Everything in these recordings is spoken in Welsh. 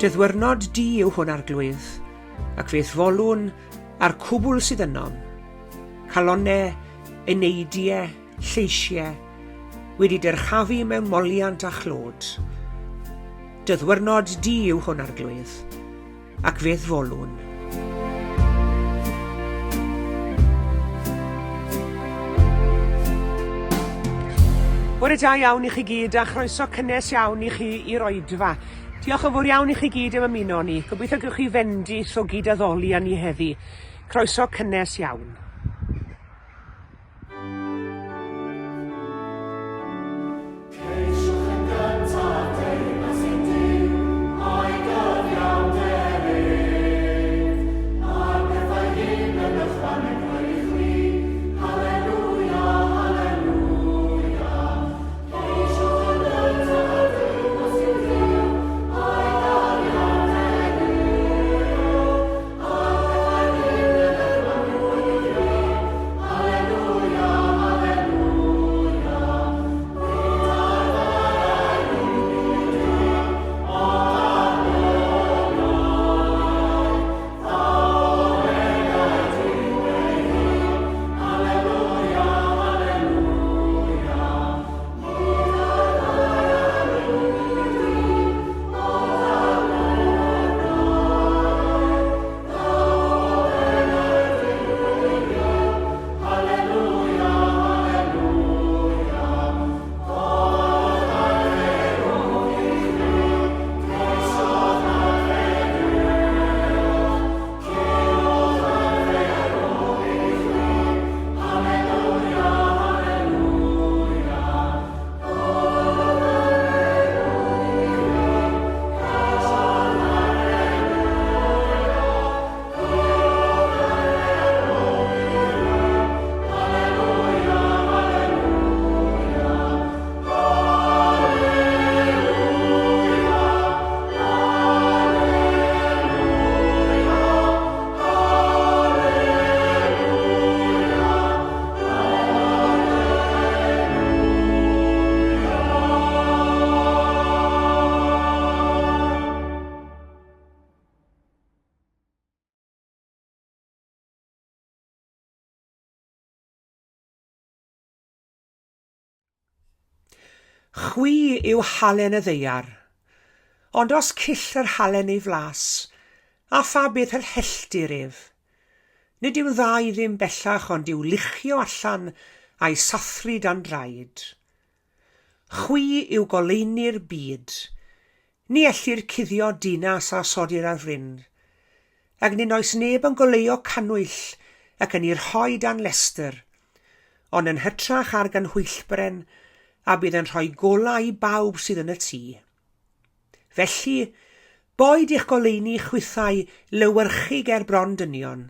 Dy ddwyrnod di yw hwn arglwydd, ac fe'th folwn a'r cwbl sydd ynom. Calonne, eneidie, lleisie, wedi dyrchafu mewn moliant a chlod. Dy ddwyrnod di yw hwn arglwydd, ac fe'th folwn. Bore da iawn i chi gyd a chroeso cynnes iawn i chi i'r oedfa. Diolch yn fawr iawn i chi gyd am ymuno ni. Gobeithio gewch chi fendith o gyd-addoli â ni heddi. Croeso cynnes iawn. Ceisiwch yn gyntaf deyrnas ein Duw a'i gyfiawnder ef, a'r pethau hyn yn ychwanegwyd i chwi. Halelwia, halelwia. Ceisiwch yn gyntaf deyrnas ein Duw a'i gyfiawnder ef, Chwi yw halen y ddaear. Ond os cyll yr halen ei flas, a pha beth yr helltir ef? Nid yw'n dda i ddim bellach ond i'w luchio allan a'i sathru dan draed. Chwi yw goleuni'r byd. Ni ellir cuddio dinas a sodir ar fryn. Ac nid oes neb yn goleuo cannwyll ac yn ei rhoi dan lestr, ond yn hytrach ar ganhwyllbren, a bydd yn rhoi golau i bawb sydd yn y tŷ. Felly, boed i'ch goleuni chwithau lewyrchu ger bron dynion,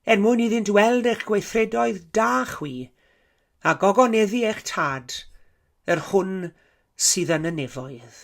er mwyn iddynt weld eich gweithredoedd da chwi, a gogoneddu eich Tad, yr hwn sydd yn y nefoedd.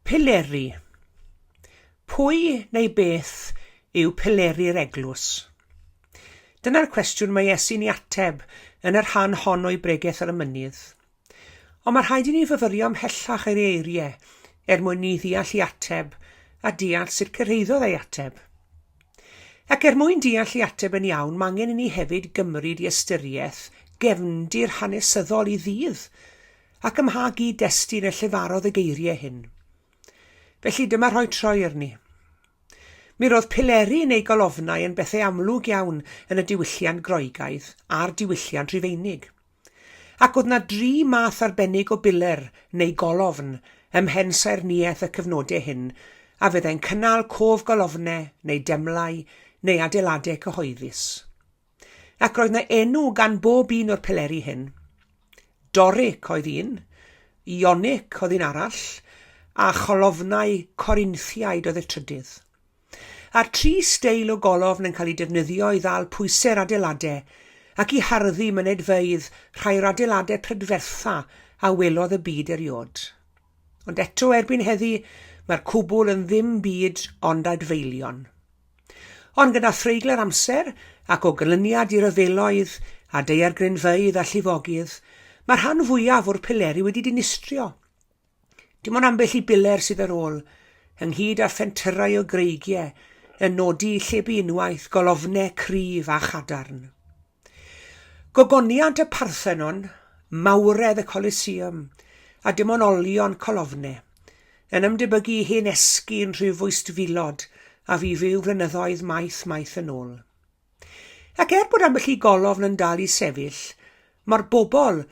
Pileri. Pwy neu beth yw pileri'r eglwys? Dyna'r cwestiwn mae Iesu'n ei ateb yn y rhan hon o'i bregeth ar y mynydd. Ond mae rhaid i ni fyfyrio ymhellach ar ei eiriau er mwyn ni ddeall ei ateb a deall sut cyrhaeddodd ei ateb. Ac er mwyn deall ei ateb yn iawn, mae angen i ni hefyd gymryd i ystyriaeth gefndir hanesyddol i ddydd Ac ym mha gyd-destun y llefarodd y geiriau hyn? Felly dyma rhoi troi arni. Mi roedd pileri neu golofnau yn bethau amlwg iawn yn y diwylliant Groegaidd a'r diwylliant Rhufeinig. Ac oedd 'na dri math arbennig o biler neu golofn ym mhensaernïaeth y cyfnodau hyn a fyddai'n cynnal cof golofnau neu demlau neu adeiladau cyhoeddus. Ac roedd 'na enw gan bob un o'r pileri hyn. Doric oedd un, Ionic oedd un arall, a cholofnau Corinthiaid oedd y trydydd. A'r tri steil o golofn yn cael eu defnyddio i ddal pwysau'r adeiladau ac i harddu mynedfeydd rhai o'r adeiladau prydfertha a welodd y byd eriod. Ond eto erbyn heddi mae'r cwbl yn ddim byd ond adfeilion. Ond gyda threigl yr amser, ac o ganlyniad i ryfeloedd a daeargrynfeydd a llifogydd, mae'r rhan fwyaf o'r pileri wedi dinistrio. Dim ond ambell i biler sydd ar ôl, ynghyd â phentyrrau o greigiau yn nodi lle bu unwaith golofnau cryf a chadarn. Gogoniant y Parthenon, mawredd y Coliseum, a dim ond olion colofne, yn ymdebygu i hen esgyrn rhyw fwystfilod a fu fyw flynyddoedd maith maith yn ôl. Ac er bod ambell i golofn yn dal i sefyll, mae'r bobl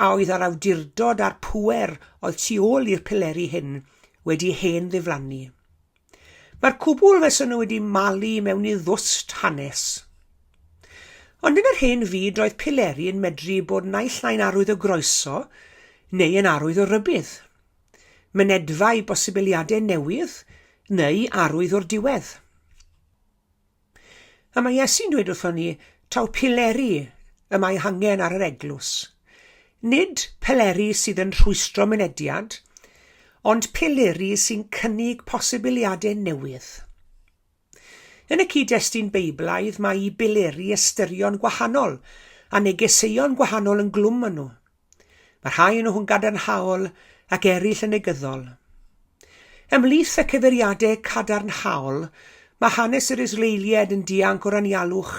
a oedd â'r awdurdod a'r pŵer oedd tu ôl i'r pileri hyn wedi hen ddiflannu. Mae'r cwbl fysen nhw wedi malu mewn i ddwst hanes. Ond yn yr hen fyd roedd pileri yn medru bod naill ai'n arwydd o groeso neu yn arwydd o rybudd. Mynedfa i bosibiliadau newydd neu arwydd o'r diwedd. A mae Iesu'n dweud wrthon ni taw pileri y mae hangen ar yr eglwys. Nid pileri sydd yn rhwystro mynediad, ond pileri sy'n cynnig posibiliadau newydd. Yn y cyd-destun Beiblaidd mae i bileri ystyrion gwahanol a negeseuon gwahanol yn glwm â nhw. Mae rhai yn nhw'n gadarnhaol ac eraill yn negyddol. Ymhlith y cyfeiriadau cadarnhaol, mae hanes yr Israeliaid yn dianc o'r anialwch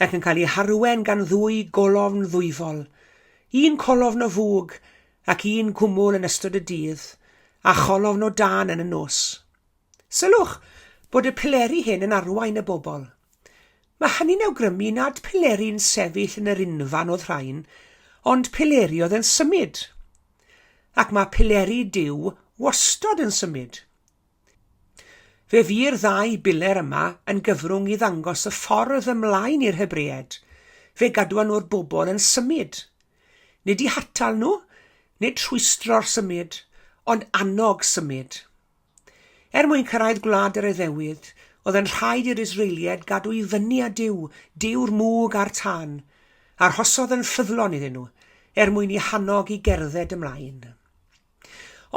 ac yn cael eu harwen gan ddwy golofn ddwyfol, un colofn o fwg ac un cwmwl yn ystod y dydd, a cholofn o dân yn y nos. Sylwch bod y pileri hyn yn arwain y bobl. Mae hynny'n awgrymu nad pileri'n sefyll yn yr unfan oedd rhain, ond pileri oedd yn symud. Ac mae pileri Duw wastod yn symud. Fe fu'r ddau biler yma yn gyfrwng i ddangos y ffordd ymlaen i'r Hebreaid. Fe gadwon nhw'r bobl yn symud. Nid i hatal nhw, nid rhwystro'r symud, ond annog symud. Er mwyn cyrraedd gwlad yr Iddewid, oedd yn rhaid i'r Israeliaid gadw i fyny â Duw, Duw'r mwg a'r tân. Arhosodd yn ffyddlon iddyn nhw, er mwyn eu hannog i gerdded ymlaen.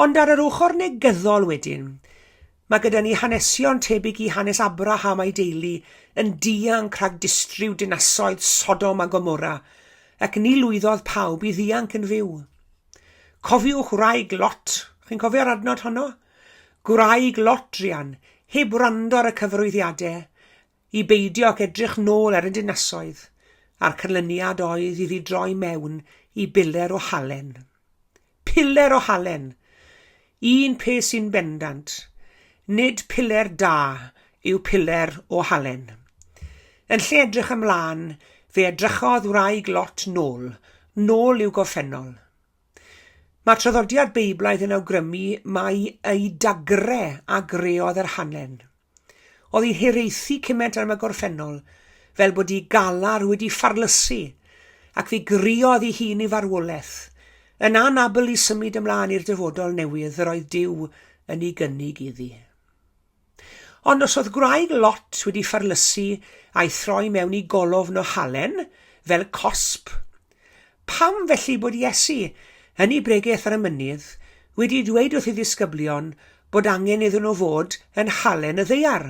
Ond ar yr ochr negyddol wedyn, mae gyda ni hanesion tebyg i hanes Abraham a'i deulu yn dianc rhag distryw dinasoedd Sodom a Gomorra, ac ni lwyddodd pawb i ddianc yn fyw. Cofiwch wraig Lot. Chi'n cofio'r adnod honno? Gwraig Lot, druan, heb wrando ar y cyfarwyddiadau, i beidio ac edrych nôl ar y dinasoedd, a'r canlyniad oedd iddi droi mewn i biler o halen. Piler o halen! Un peth sy'n bendant, nid piler da yw piler o halen. Yn lle edrych ymlaen, fe edrychodd wraig Lot nôl, nôl i'w gorffennol. Mae'r traddodiad Beiblaidd yn awgrymu mai ei dagre a greodd yr halen. Oedd hi'n hiraethu cymaint am y gorffennol, fel bod ei galar wedi ffarlysu, ac fe griodd ei hun i farwolaeth, yn anabl i symud ymlaen i'r dyfodol newydd yr oedd Duw yn ei gynnig iddi. Ond os oedd gwraig Lot wedi ffarlysu a'i throi mewn i golofn o halen, fel cosb, pam felly bod Iesu, yn ei bregeth ar y mynydd, wedi dweud wrth ei ddisgyblion bod angen iddyn nhw fod yn halen y ddaear.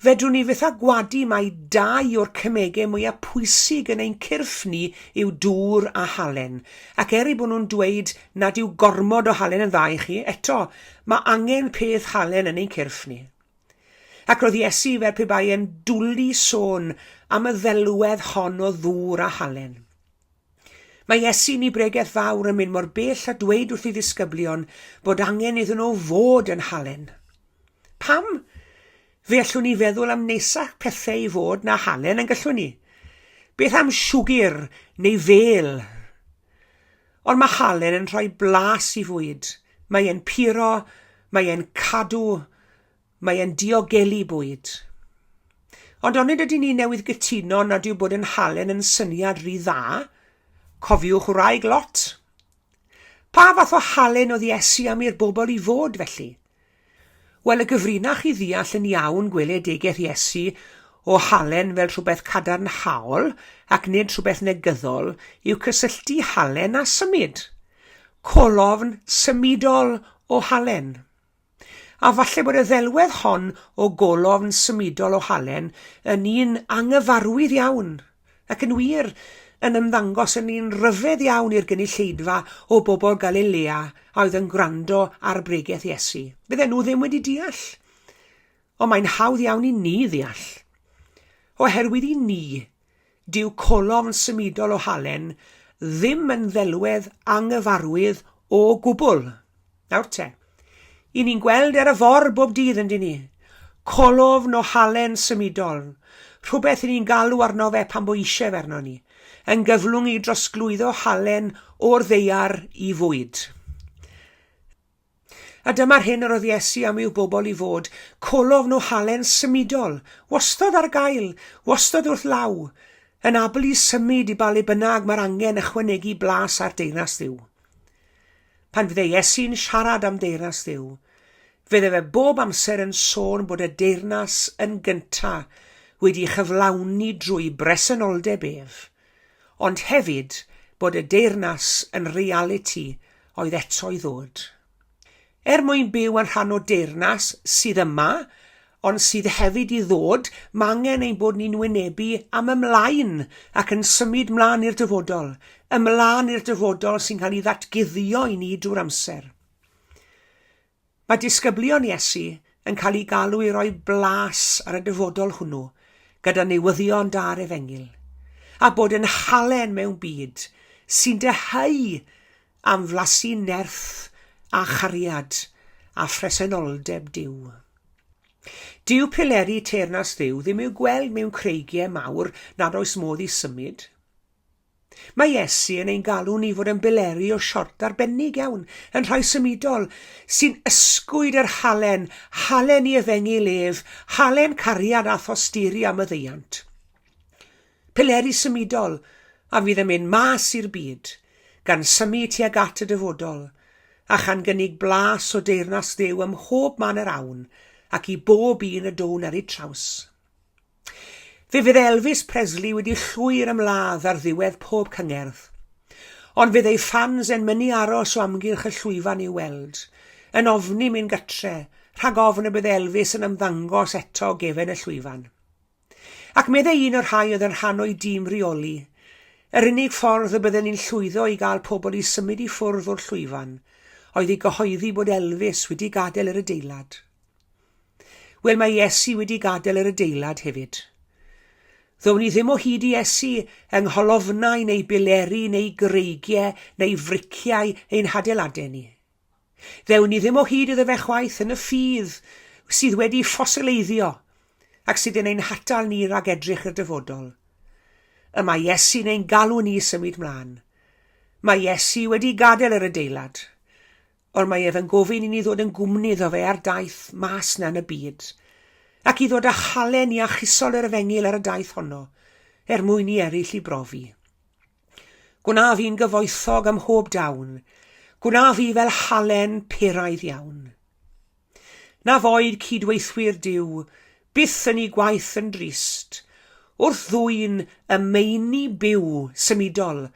Fedrwn ni fyth â gwadu mai dau o'r cemegau mwyaf pwysig yn ein cyrff ni yw dŵr a halen, ac er eu bod nhw'n dweud nad yw gormod o halen yn dda i chi, eto, mae angen peth halen yn ein cyrff ni. Ac roedd Iesu fel pe bai e'n dwlu sôn am y ddelwedd hon o ddŵr a halen. Mae Iesu yn ei bregeth fawr yn mynd mor bell a dweud wrth ei ddisgyblion bod angen iddyn nhw fod yn halen. Pam? Fe allwn ni feddwl am neisach pethau i fod na halen yn gallwn ni? Beth am siwgr neu fêl? Ond mae halen yn rhoi blas i fwyd. Mae e'n puro, mae e'n cadw, Mae e'n diogelu bwyd. Ond onid ydyn ni newydd gytuno nad yw bod yn halen yn syniad rhy dda? Cofiwch wraig Lot. Pa fath o halen oedd Iesu am i'r bobl i fod, felly? Wel, y gyfrinach i ddeall yn iawn gweledigaeth Iesu o halen fel rhywbeth cadarnhaol ac nid rhywbeth negyddol yw cysylltu halen â symud. Colofn symudol o halen. A falle bod y ddelwedd hon o golofn symudol o halen yn un anghyfarwydd iawn, ac yn wir, yn ymddangos yn un rhyfedd iawn i'r gynulleidfa o bobl Galilea a oedd yn gwrando ar bregeth Iesu. Bydden nhw ddim wedi deall. Ond mae'n hawdd iawn i ni ddeall. Oherwydd i ni, dyw colofn symudol o halen ddim yn ddelwedd anghyfarwydd o gwbl. Nawr te, i ni'n gweld ar y for bob dydd yn dyn ni? Colofn o halen symudol, rhywbeth i ni'n galw arno fe pan bo eisiau fe arno ni, yn gyflwng i drosglwyddo halen o'r ddaear i fwyd. A dyma'r hyn yr oedd Iesu am i'w bobl i fod, colofn o halen symudol, wastad ar gael, wastad wrth law, yn abl i symud i ba le bynnag mae'r angen ychwanegu blas ar deyrnas Dduw. Pan fydde Iesu'n siarad am deyrnas Dduw, fydde fe bob amser yn sôn bod y deyrnas yn gynta wedi chyflawni drwy bresenoldeb ef, ond hefyd bod y deyrnas yn realiti oedd eto i ddod. Er mwyn byw yn rhan o deyrnas sydd yma, ond sydd hefyd i ddod, mae angen ein bod ni'n wynebu am ymlaen ac yn symud mlaen i'r dyfodol, ymlaen i'r dyfodol sy'n cael ei ddatguddio i ni drwy'r amser. Mae disgyblion Iesu yn cael eu galw i roi blas ar y dyfodol hwnnw gyda newyddion da'r Efengyl, a bod yn halen mewn byd sy'n dyheu am flasu nerth a chariad a phresenoldeb Duw. Dyw pileri teyrnas Dduw ddim i'w gweld mewn creigiau mawr nad oes modd i symud. Mae Iesu yn ein galw ni fod yn bileri o siort arbennig iawn, yn rhai symudol, sy'n ysgwyd yr halen, halen i efengyl ef, halen cariad a thosturi a maddeuant. Pileri symudol a fydd yn mynd mas i'r byd, gan symud tuag at y dyfodol, a chan gynnig blas o deyrnas Dduw ym mhob man yr awn, ac i bob un y down ar eu traws. Fe fydd Elvis Presley wedi llwyr ymladd ar ddiwedd pob cyngerdd. Ond fydd ei ffans e'n mynnu aros o amgylch y llwyfan i'w weld, yn ofni mynd gytre, rhag ofn y bydd Elvis yn ymddangos eto o gefen y llwyfan. Ac meddai un o'r rhai oedd yn rhan o'i dîm reoli, Yr unig ffordd y bydden ni'n llwyddo i gael pobl i symud i ffwrdd o'r llwyfan oedd i gyhoeddi bod Elvis wedi gadael yr adeilad. Wel, mae Iesu wedi gadael yr adeilad hefyd. Ddown ni ddim o hyd i Iesu yng ngholofnau neu bileri neu greigiau neu friciau ein hadeiladau ni. Ddewn ni ddim o hyd iddo fe chwaith yn y ffydd sydd wedi ffosileiddio ac sydd yn ein hatal ni rhag edrych i'r dyfodol. Y mae Iesu'n ein galw ni i symud mlaen. Mae Iesu wedi gadael yr adeilad. Ond mae ef yn gofyn i ni ddod yn gwmni iddo fe ar daith mas 'na yn y byd, ac i ddod â chalen iachusol yr efengyl ar y daith honno, er mwyn i eraill i brofi. Gwna fi'n gyfoethog ym mhob dawn, gwna fi fel halen peraidd iawn. Na foed cydweithwyr Duw byth yn eu gwaith yn drist, wrth ddwyn y meini byw symudol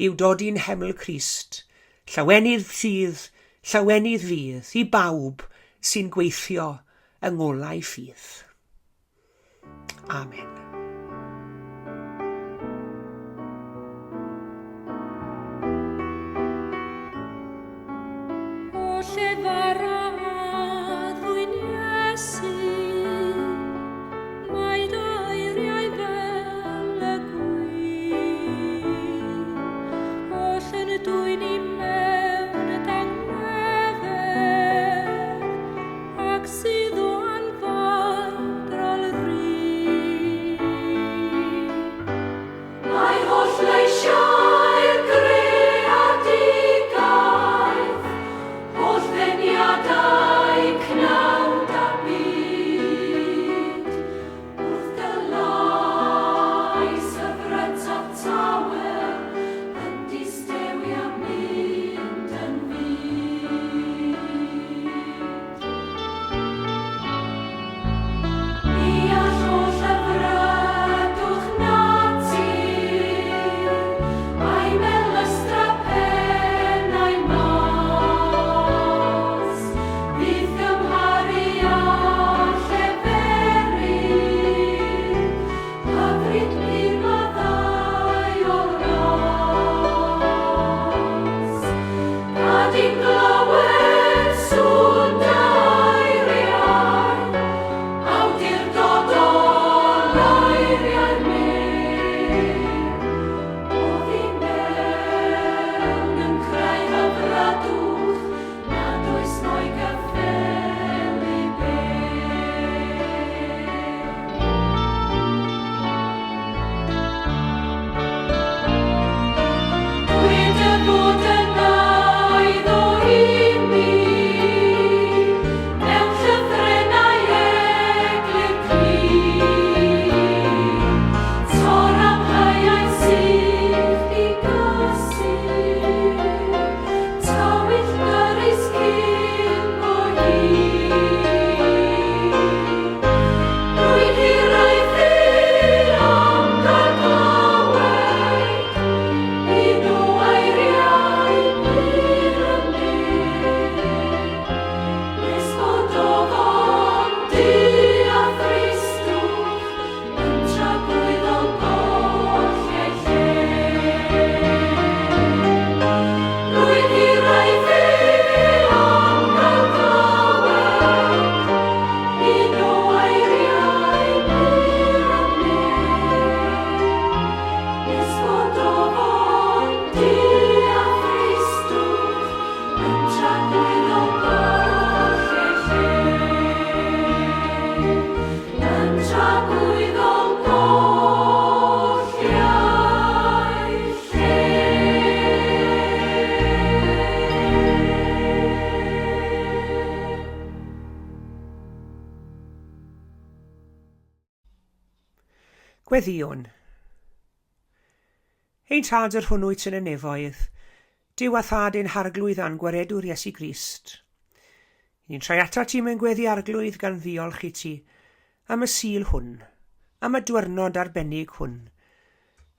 i'w dodi'n nheml Crist, llawenydd sydd Llawenydd fydd i bawb sy'n gweithio yng ngolau ffydd. Amen. O llefara ddwyn Iesu, mae dy eiriau fel y gwin, oll yn dwyn i mewn dangnefedd, Ac sydd o anfadrol rin. Mae holl leisiau'r greadigaeth, holl ddeniadau cnawd a byd, wrth dy lais hyfrytaf tawel, yn distewi a mynd yn fud. Ni all oll hyfrydwch natur, a'i melystra pennau mas, fydd gymharu â lleferydd hyfryd pur maddeuol ras. Gad i'm glywed sŵn dy eiriau, awdurdodol eiriau'r mur. Oddi mewn yn creu hyfrydwch nad oes mo'i gyffelyb ef. Dwi dy fod yn aiddo i mi, mewn llythrennau eglur clir. Tor am haeau sych i gysur, tywyll dyrys cyn bo hir. Rwy'n hiraethu am gael clywed un o eiriau pur y mur, nes bod ofon du a thristwch yn tragwyddol golli ei lle. Rwy'n hiraethu am gael clywed un o eiriau pur y mur, nes bod ofon du a thristwch yn tragwyddol golli ei lle. Yn tragwyddol golli ei lle. Gweddïwn. Ein Tad yr hwn wyt yn y nefoedd, Duw a Thad ein Harglwydd a'n Gwaredwr Iesu Grist. I ni'n troi atat ti mewn gweddi Arglwydd gan ddiolch i ti am y Sul hwn, am y dwyrnod arbennig hwn,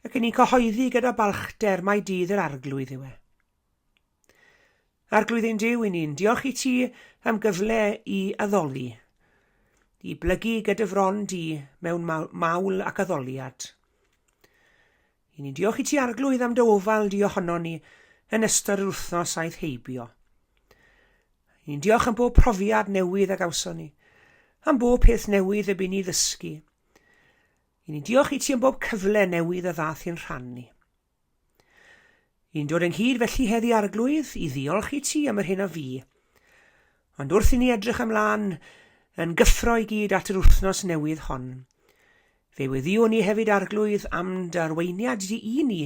ac i ni'n cyhoeddi gyda balchder mai dydd yr Arglwydd yw e. Arglwydd ein Duw, i ni'n diolch i ti am gyfle i addoli, i blygu gyda fron di mewn mawl ac addoliad. I ni'n diolch i ti Arglwydd am dy ofal di ohonon ni yn ystod yr wythnos aeth heibio. I ni'n diolch am bob profiad newydd a gawson ni, am bob peth newydd y bu ni ddysgu. I ni'n diolch i ti am bob cyfle newydd a ddath i'n rhan ni. I'n dod ynghyd felly heddi Arglwydd i ddiolch i ti am yr hyn a fu. Ond wrth i ni edrych ymlaen yn gyffro i gyd at yr wythnos newydd hon, fe weddïwn ni hefyd Arglwydd am dy arweiniad di i ni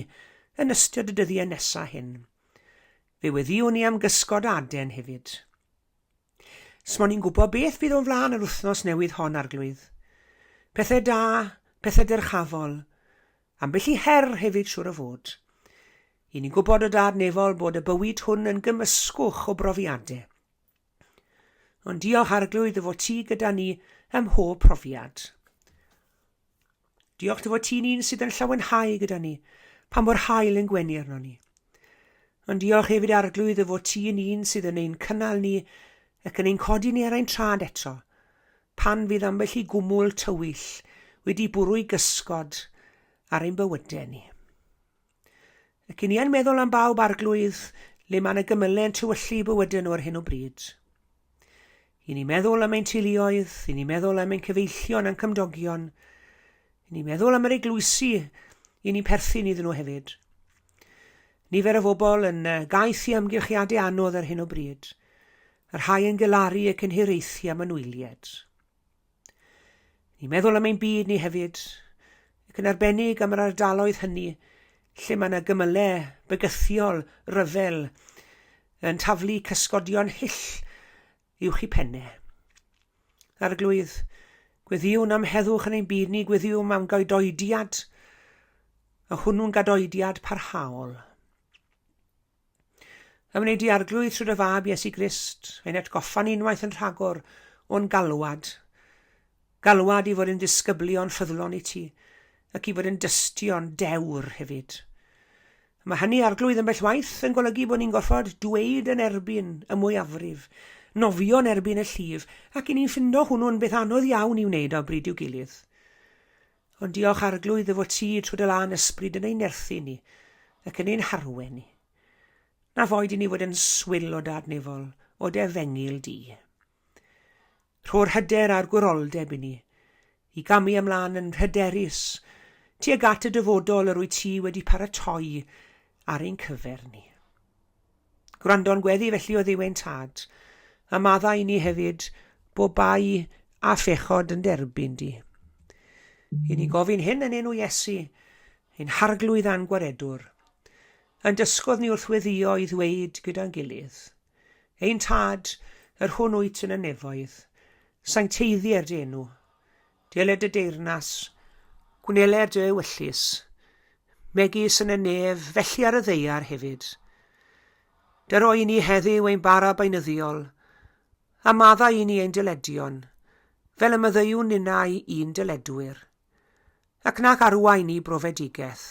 yn ystod y dyddiau nesa hyn. Fe weddïwn ni am gysgod Aden hefyd. Smo ni'n gwybod beth fydd o'n flaen yr wythnos newydd hon, Arglwydd. Pethau da, pethau dyrchafol, ambell i her hefyd siŵr o fod. I ni'n gwybod o Dad Nefol bod y bywyd hwn yn gymysgwch o brofiadau. Ond diolch Arglwydd dy fod ti gyda ni ym mhob profiad. Diolch dy fod ti'n un sydd yn llawenhau gyda ni, pan mor hael yn gwenu arno ni. Ond diolch hefyd Arglwydd y fod ti yn un sydd yn ein cynnal ni ac yn ein codi ni ar ein trad eto, pan fydd ambell i gwmwl tywyll wedi bwrw'i gysgod ar ein bywydau ni. Ac i ni yn meddwl am bawb Arglwydd le mae yna gymylau yn tywyllu bywydau nhw ar hyn o bryd. I ni meddwl am ein teuluoedd, i ni meddwl am ein cyfeillion a'n cymdogion, i ni meddwl am yr eglwysi i ni'n perthyn iddyn nhw hefyd. Nifer o bobl yn gaeth i amgylchiadau anodd ar hyn o bryd, y rhai yn galaru ac yn hiraethu am anwyliaid. Ni'n meddwl am ein byd ni hefyd, ac yn arbennig am yr ardaloedd hynny lle mae yna gymylau bygythiol, rhyfel, yn taflu cysgodion hyll uwch i pennau. Arglwydd, gweddïwn am heddwch yn ein byd ni, gweddïwn am gadoediad, a hwnnw'n gadoediad parhaol. Ymwneud di Arglwydd trwy dy Fab Iesu Grist, ein atgoffa ni unwaith yn rhagor o'n galwad. Galwad i fod yn ddisgyblion ffyddlon i ti, ac i fod yn dystion dewr hefyd. Mae hynny Arglwydd yn bell waith yn golygu bod ni'n gorfod dweud yn erbyn y mwyafrif, nofio yn erbyn y llif, ac i ni'n ffindo hwnnw'n beth anodd iawn i wneud o bryd i'w gilydd. Ond diolch Arglwydd dy fod ti trwy dy lân ysbryd yn ein nerthu ni ac yn ein harwen ni. Na foed i ni fod yn swil o dad nefol, o dy efengyl di. Rho'r hyder a'r gwroldeb i ni, i gamu ymlaen yn hyderus tuag at y dyfodol yr wyt ti wedi paratoi ar ein cyfer ni. Gwrando'n gweddi felly o Dduw ein Tad, a maddau i ni hefyd bob bai a phechod yn derbyn di. I ni'n gofyn hyn yn enw Iesu, ein harglwydd a'n gwaredwr, yn dysgodd ni wrth weddio i ddweud gyda'n gilydd, Ein Tad, yr hwn wyt yn y nefoedd, sancteiddier dy enw, deled dy deyrnas, gwneler dy ewyllys, megis yn y nef, felly ar y ddaear hefyd. Dyro i ni heddiw ein bara beunyddiol, a maddau i ni ein dyledion, fel y maddeuwn ninnau i'n dyledwyr. Ac nac arwain ni brofedigaeth,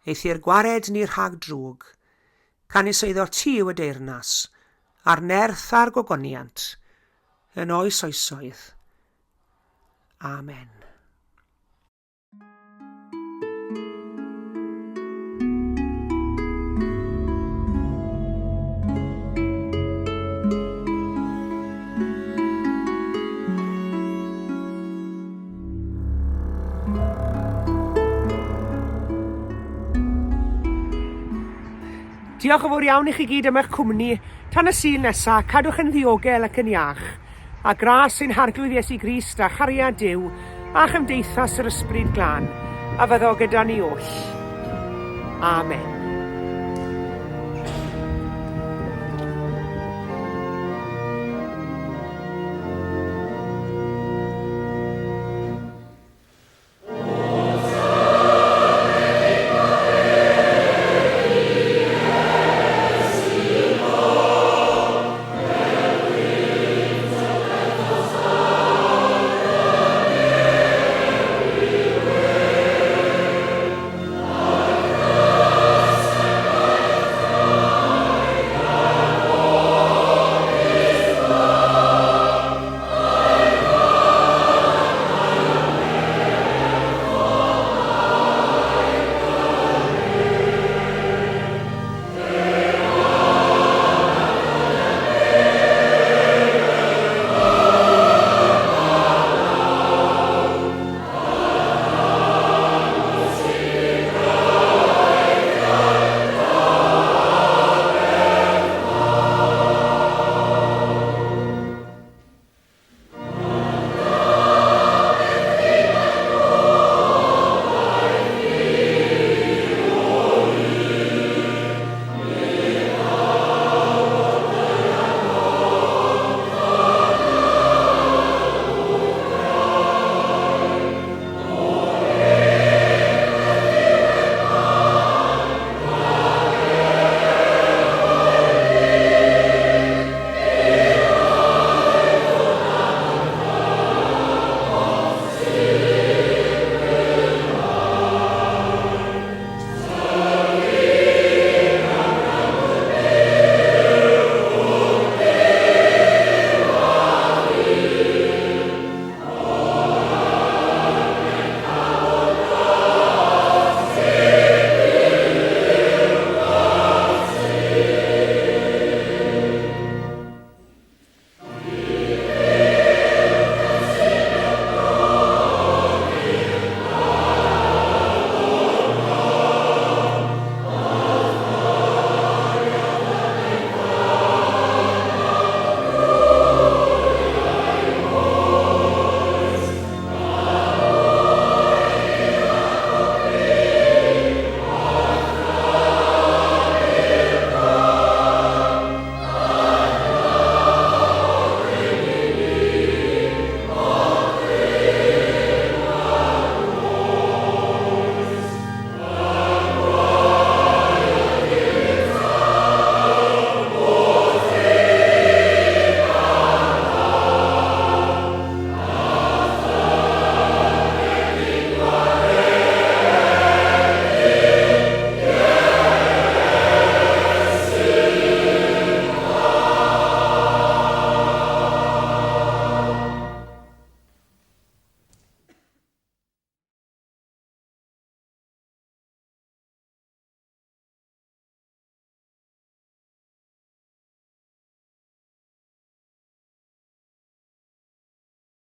eithr gwared ni rhag drwg, canys eiddo ti yw y deyrnas, a'r nerth a'r gogoniant, yn oes oesoedd. Amen. Diolch yn fawr iawn i chi gyd am eich cwmni. Tan y Sul nesa, cadwch yn ddiogel ac yn iach. A gras ein Harglwydd Iesu Grist a chariad Duw a chymdeithas yr Ysbryd Glân a fyddo gyda ni oll. Amen.